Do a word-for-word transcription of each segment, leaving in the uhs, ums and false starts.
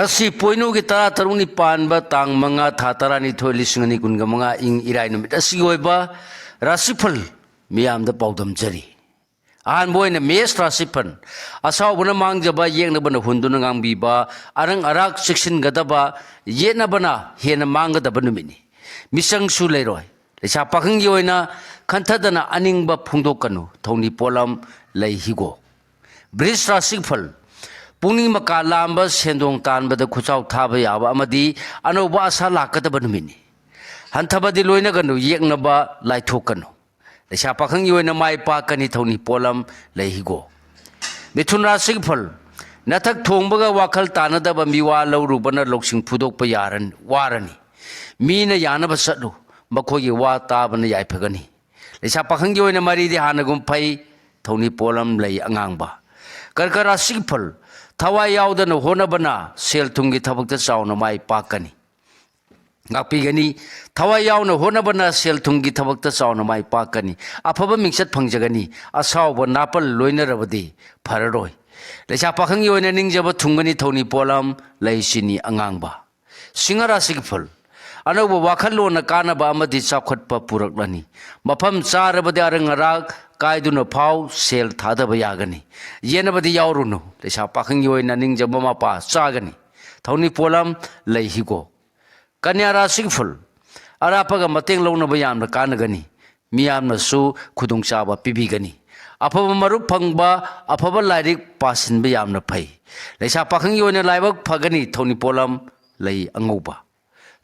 ꯉꯁꯤ ꯄꯣꯏꯅꯨꯒꯤ ꯇꯔꯥ ꯇꯔꯨꯛꯅꯤ ꯄꯥꯟꯕ ꯇꯥꯡ ꯃꯉꯥ, ꯊꯥ ꯇꯔꯥꯅꯤꯊꯣꯏ, ꯂꯤꯁꯤꯡ ꯑꯅꯤ ꯀꯨꯟꯒ ꯃꯉꯥ, ꯏꯪ ꯏꯔꯥꯏ ꯅꯨꯃꯤꯠ ꯑꯁꯤꯒꯤ ꯑꯣꯏꯕ ꯔꯥꯁꯤꯐꯜ ꯃꯤꯌꯥꯝꯗ ꯄꯥꯎꯗꯝꯖꯔꯤ꯫ ꯑꯍꯥꯟꯕ ꯑꯣꯏꯅ ꯃꯦꯁ ꯔꯥꯁꯤꯐꯜ꯫ ꯑꯁꯥꯎꯕꯅ ꯃꯥꯡꯖꯕ, ꯌꯦꯛꯅꯕꯅ ꯍꯨꯟꯗꯨꯅ ꯉꯥꯡꯕꯤꯕ, ꯑꯔꯪ ꯑꯔꯥꯛ ꯆꯦꯛꯁꯤꯟꯒꯗꯕ, ꯌꯦꯠꯅꯕꯅ ꯍꯦꯟꯅ ꯃꯥꯡꯒꯗꯕ ꯅꯨꯃꯤꯠꯅꯤ꯫ ꯃꯤꯆꯪꯁꯨ ꯂꯩꯔꯣꯏ꯫ ꯂꯩꯁꯥ ꯄꯥꯈꯪꯒꯤ ꯑꯣꯏꯅ ꯈꯟꯊꯗꯅ ꯑꯅꯤꯡꯕ ꯐꯣꯡꯗꯣꯛꯀꯅꯨ꯫ ꯊꯧꯅꯤ ꯄꯣꯠꯂꯝ ꯂꯩ ꯍꯤꯒꯣꯛ꯫ ꯕ꯭ꯔꯤꯖ ꯔꯥꯁꯤꯐꯜ꯫ ꯄꯨꯛꯅꯤꯡ ꯃꯀꯥ ꯂꯥꯝꯕ, ꯁꯦꯟꯗꯣꯡ ꯇꯥꯟꯕꯗ ꯈꯨꯠꯆꯥꯎ ꯊꯥꯕ ꯌꯥꯕ ꯑꯃꯗꯤ ꯑꯅꯧꯕ ꯑꯥꯁꯥ ꯂꯥꯛꯀꯗꯕ ꯅꯨꯃꯤꯠꯅꯤ꯫ ꯍꯟꯊꯕꯗꯤ ꯂꯣꯏꯅꯒꯅꯨ, ꯌꯦꯛꯅꯕ ꯂꯥꯏꯊꯣꯛꯀꯅꯨ꯫ ꯂꯩꯁꯥ ꯄꯥꯈꯪꯒꯤ ꯑꯣꯏꯅ ꯃꯥꯏ ꯄꯥꯛꯀꯅꯤ꯫ ꯊꯧꯅꯤ ꯄꯣꯠꯂꯝ ꯂꯩ ꯍꯤꯒꯣꯛ꯫ ꯃꯤꯊꯨꯟ ꯔꯥꯁꯤꯒꯤ ꯐꯜ꯫ ꯅꯊꯛ ꯊꯣꯡꯕꯒ ꯋꯥꯈꯜ ꯇꯥꯅꯗꯕ ꯃꯤꯋꯥ ꯂꯧꯔꯨꯕꯅ ꯂꯧꯁꯤꯡ ꯐꯨꯗꯣꯛꯄ ꯌꯥꯔꯅꯤ, ꯋꯥꯔꯅꯤ꯫ ꯃꯤꯅ ꯌꯥꯅꯕ ꯆꯠꯂꯨ, ꯃꯈꯣꯏꯒꯤ ꯋꯥ ꯇꯥꯕꯅ ꯌꯥꯏꯐꯒꯅꯤ꯫ ꯂꯩꯁꯥ ꯄꯥꯈꯪꯒꯤ ꯑꯣꯏꯅ ꯃꯔꯤꯗꯤ ꯍꯥꯟꯅꯒꯨꯝ ꯐꯩ꯫ ꯊꯧꯅꯤ ꯄꯣꯠꯂꯝ ꯂꯩ ꯑꯉꯥꯡꯕ꯫ ꯀꯔꯀ ꯔꯥꯁꯤꯒꯤ ꯐꯜ꯫ ꯊꯋꯥꯏ ꯌꯥꯎꯗꯅ ꯍꯣꯠꯅꯕꯅ ꯁꯦꯜ ꯊꯨꯝꯒꯤ ꯊꯕꯛꯇ ꯆꯥꯎꯅ ꯃꯥꯏ ꯄꯥꯛꯀꯅꯤ, ꯉꯥꯛꯄꯤꯒꯅꯤ꯫ ꯊꯋꯥꯏ ꯌꯥꯎꯅ ꯍꯣꯠꯅꯕꯅ ꯁꯦꯜ ꯊꯨꯝꯒꯤ ꯊꯕꯛꯇ ꯆꯥꯎꯅ ꯃꯥꯏ ꯄꯥꯛꯀꯅꯤ꯫ ꯑꯐꯕ ꯃꯤꯡꯆꯠ ꯐꯪꯖꯒꯅꯤ꯫ ꯑꯁꯥꯎꯕ ꯅꯥꯄꯜ ꯂꯣꯏꯅꯔꯕꯗꯤ ꯐꯔꯔꯣꯏ꯫ ꯂꯩꯁꯥ ꯄꯥꯈꯪꯒꯤ ꯑꯣꯏꯅ ꯅꯤꯡꯖꯕ ꯊꯨꯡꯒꯅꯤ꯫ ꯊꯧꯅꯤ ꯄꯣꯠꯂꯝ ꯂꯩ ꯆꯤꯅꯤ ꯑꯉꯥꯡꯕ꯫ ꯁꯤꯡꯍ ꯔꯥꯁꯤꯒꯤ ꯐꯜ꯫ ꯑꯅꯧꯕ ꯋꯥꯈꯜꯂꯣꯟꯅ ꯀꯥꯟꯅꯕ ꯑꯃꯗꯤ ꯆꯥꯎꯈꯠꯄ ꯄꯨꯔꯛꯂꯅꯤ꯫ ꯃꯐꯝ ꯆꯥꯔꯕꯗꯤ ꯑꯔꯪ ꯑꯔꯥꯛ ꯀꯥꯏꯗꯨꯅ ꯐꯥꯎ ꯁꯦꯜ ꯊꯥꯗꯕ ꯌꯥꯒꯅꯤ꯫ ꯌꯦꯟꯅꯕꯗꯤ ꯌꯥꯎꯔꯨꯅꯨ꯫ ꯂꯩꯁꯥ ꯄꯥꯈꯪꯒꯤ ꯑꯣꯏꯅ ꯅꯤꯡꯖꯕ ꯃꯄꯥ ꯆꯥꯒꯅꯤ꯫ ꯊꯧꯅꯤ ꯄꯣꯠꯂꯝ ꯂꯩ ꯍꯤꯒꯣꯛ꯫ ꯀꯟꯌꯥ ꯔꯥꯁꯤꯒꯤ ꯐꯜ꯫ ꯑꯔꯥꯞꯄꯒ ꯃꯇꯦꯡ ꯂꯧꯅꯕ ꯌꯥꯝꯅ ꯀꯥꯟꯅꯒꯅꯤ꯫ ꯃꯤꯌꯥꯝꯅꯁꯨ ꯈꯨꯗꯣꯡꯆꯥꯕ ꯄꯤꯕꯤꯒꯅꯤ꯫ ꯑꯐꯕ ꯃꯔꯨꯞ ꯐꯪꯕ, ꯑꯐꯕ ꯂꯥꯏꯔꯤꯛ ꯄꯥꯁꯤꯟꯕ ꯌꯥꯝꯅ ꯐꯩ꯫ ꯂꯩꯁꯥ ꯄꯥꯈꯪꯒꯤ ꯑꯣꯏꯅ ꯂꯥꯏꯕꯛ ꯐꯒꯅꯤ꯫ ꯊꯧꯅꯤ ꯄꯣꯠꯂꯝ ꯂꯩ ꯑꯉꯧꯕ꯫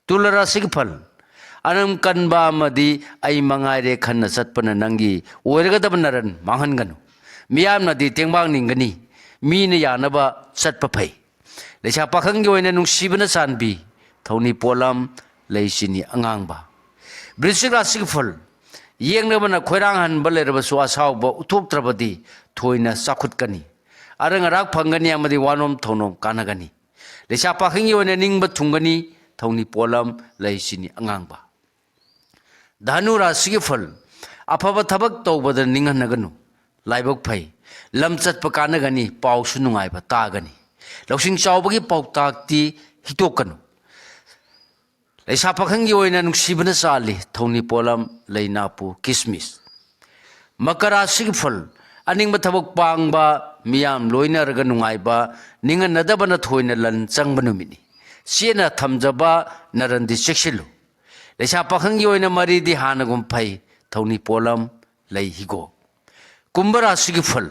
ꯇꯨꯂ ꯔꯥꯁꯤꯒꯤ ꯐꯜ꯫ ꯑꯅꯝ ꯀꯟꯕ ꯑꯃꯗꯤ ꯑꯩ ꯃꯉꯥꯏꯔꯦ ꯈꯟꯅ ꯆꯠꯄꯅ ꯅꯪꯒꯤ ꯑꯣꯏꯔꯒꯗꯕ ꯅꯔꯟ ꯃꯥꯡꯍꯟꯒꯅꯨ꯫ ꯃꯤꯌꯥꯝꯅꯗꯤ ꯇꯦꯡꯕꯥꯡ ꯅꯤꯡꯒꯅꯤ꯫ ꯃꯤꯅ ꯌꯥꯅꯕ ꯆꯠꯄ ꯐꯩ꯫ ꯂꯩꯁꯥ ꯄꯥꯈꯪꯒꯤ ꯑꯣꯏꯅ ꯅꯨꯡꯁꯤꯕꯅ ꯆꯥꯟꯕꯤ꯫ ꯊꯧꯅꯤ ꯄꯣꯠꯂꯝ ꯂꯩ ꯆꯤꯅꯤ ꯑꯉꯥꯡꯕ꯫ ꯕ꯭ꯔꯤꯁꯤꯛ ꯔꯥꯁꯤꯒꯤ ꯐꯜ꯫ ꯌꯦꯛꯅꯕꯅ ꯈꯣꯏꯔꯥꯡꯍꯟꯕ ꯂꯩꯔꯕꯁꯨ ꯑꯁꯥꯎꯕ ꯎꯠꯊꯣꯛꯇ꯭ꯔꯕꯗꯤ ꯊꯣꯏꯅ ꯆꯥꯎꯈꯠꯀꯅꯤ꯫ ꯑꯔꯪ ꯑꯔꯥꯛ ꯐꯪꯒꯅꯤ ꯑꯃꯗꯤ ꯋꯥꯅꯣꯝ ꯊꯧꯅꯣꯝ ꯀꯥꯟꯅꯒꯅꯤ꯫ ꯂꯩꯁꯥ ꯄꯥꯈꯪꯒꯤ ꯑꯣꯏꯅ ꯅꯤꯡꯕ ꯊꯨꯡꯒꯅꯤ꯫ ꯊꯧꯅꯤ ꯄꯣꯠꯂꯝ ꯂꯩ ꯆꯤꯅꯤ ꯑꯉꯥꯡꯕ꯫ ꯙꯅꯨ ꯔꯥꯁꯤꯒꯤ ꯐꯜ꯫ ꯑꯐꯕ ꯊꯕꯛ ꯇꯧꯕꯗ ꯅꯤꯡꯍꯟꯅꯒꯅꯨ꯫ ꯂꯥꯏꯕꯛ ꯐꯩ꯫ ꯂꯝ ꯆꯠꯄ ꯀꯥꯟꯅꯒꯅꯤ꯫ ꯄꯥꯎꯁꯨ ꯅꯨꯡꯉꯥꯏꯕ ꯇꯥꯒꯅꯤ꯫ ꯂꯧꯁꯤꯡ ꯆꯥꯎꯕꯒꯤ ꯄꯥꯎꯇꯥꯛꯇꯤ ꯍꯤꯛꯇꯣꯛꯀꯅꯨ꯫ ꯂꯩꯁꯥ ꯄꯥꯈꯪꯒꯤ ꯑꯣꯏꯅ ꯅꯨꯡꯁꯤꯕꯅ ꯆꯥꯜꯂꯤ ꯊꯧꯅꯤ ꯄꯣꯠꯂꯝ, ꯂꯩ ꯅꯥꯄꯨ, ꯀꯤꯁꯃꯤꯁ꯫ ꯃꯀꯔꯥ ꯔꯥꯁꯤꯒꯤ ꯐꯜ, ꯑꯅꯤꯡꯕ ꯊꯕꯛ ꯄꯥꯡꯕ, ꯃꯤꯌꯥꯝ ꯂꯣꯏꯅꯔꯒ ꯅꯨꯡꯉꯥꯏꯕ, ꯅꯤꯡꯍꯟꯅꯗꯕꯅ ꯊꯣꯏꯅ ꯂꯟ ꯆꯪꯕ ꯅꯨꯃꯤꯠꯅꯤ꯫ ꯆꯦꯠꯅ ꯊꯝꯖꯕ ꯅꯔꯟꯗꯤ ꯆꯦꯛꯁꯤꯜꯂꯨ꯫ ꯂꯩꯁꯥ ꯄꯥꯈꯪꯒꯤ ꯑꯣꯏꯅ ꯃꯔꯤꯗꯤ ꯍꯥꯟꯅꯒꯨꯝ ꯐꯩ ꯊꯧꯅꯤ ꯄꯣꯠꯂꯝ, ꯂꯩ ꯍꯤꯒꯣꯛ꯫ ꯀꯨꯝꯚ ꯔꯥꯁꯤꯒꯤ ꯐꯜ,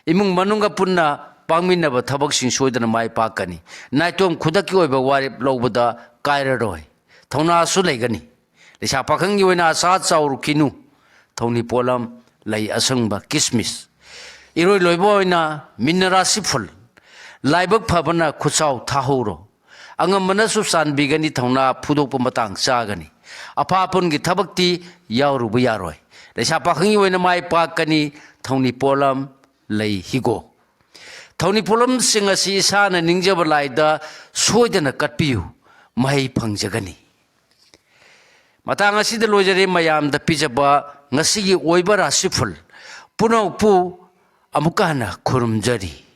ꯏꯃꯨꯡ ꯃꯅꯨꯡꯒ ꯄꯨꯟꯅ ꯄꯥꯡꯃꯤꯟꯅꯕ ꯊꯕꯛꯁꯤꯡ ꯁꯣꯏꯗꯅ ꯃꯥꯏ ꯄꯥꯛꯀꯅꯤ꯫ ꯅꯥꯏꯇꯣꯝ ꯈꯨꯗꯛꯀꯤ ꯑꯣꯏꯕ ꯋꯥꯔꯦꯞ ꯂꯧꯕꯗ ꯀꯥꯏꯔꯔꯣꯏ꯫ ꯊꯧꯅꯥꯁꯨ ꯂꯩꯒꯅꯤ꯫ ꯂꯩꯁꯥ ꯄꯥꯈꯪꯒꯤ ꯑꯣꯏꯅ ꯑꯁꯥ ꯆꯥꯎꯔꯨꯈꯤꯅꯨ꯫ ꯊꯧꯅꯤ ꯄꯣꯠꯂꯝ, ꯂꯩ ꯑꯁꯪꯕ, ꯀꯤꯁꯃꯤꯁ꯫ ꯏꯔꯣꯏ ꯂꯣꯏꯕ ꯑꯣꯏꯅ ꯃꯤꯟꯅ ꯔꯥꯁꯤ ꯐꯜ, ꯂꯥꯏꯕꯛ ꯐꯕꯅ ꯈꯨꯠꯆꯥꯎ ꯊꯥꯍꯧꯔꯣ꯫ ꯑꯉꯝꯕꯅꯁꯨ ꯆꯥꯟꯕꯤꯒꯅꯤ, ꯊꯧꯅꯥ ꯐꯨꯗꯣꯛꯄ ꯃꯇꯥꯡ ꯆꯥꯒꯅꯤ꯫ ꯑꯐꯥ ꯑꯄꯨꯟꯒꯤ ꯊꯕꯛꯇꯤ ꯌꯥꯎꯔꯨꯕ ꯌꯥꯔꯣꯏ꯫ ꯂꯩꯁꯥ ꯄꯥꯈꯪꯒꯤ ꯑꯣꯏꯅ ꯃꯥꯏ ꯄꯥꯛꯀꯅꯤ꯫ ꯊꯧꯅꯤ ꯄꯣꯠꯂꯝ, ꯂꯩ ꯍꯤꯒꯣꯛ꯫ ꯊꯧꯅꯤ ꯄꯣꯠꯂꯝꯁꯤꯡ ꯑꯁꯤ ꯏꯁꯥꯅ ꯅꯤꯡꯖꯕ ꯂꯥꯏꯗ ꯁꯣꯏꯗꯅ ꯀꯠꯄꯤꯌꯨ, ꯃꯍꯩ ꯐꯪꯖꯒꯅꯤ꯫ ꯃꯇꯥꯡ ꯑꯁꯤꯗ ꯂꯣꯏꯖꯔꯦ ꯃꯌꯥꯝꯗ ꯄꯤꯖꯕ ꯉꯁꯤꯒꯤ ꯑꯣꯏꯕ ꯔꯥꯁꯤꯐꯜ ꯄꯨꯝꯅꯃꯛꯄꯨ ꯑꯃꯨꯛꯀ ꯍꯟꯅ ꯈꯨꯔꯨꯝꯖꯔꯤ꯫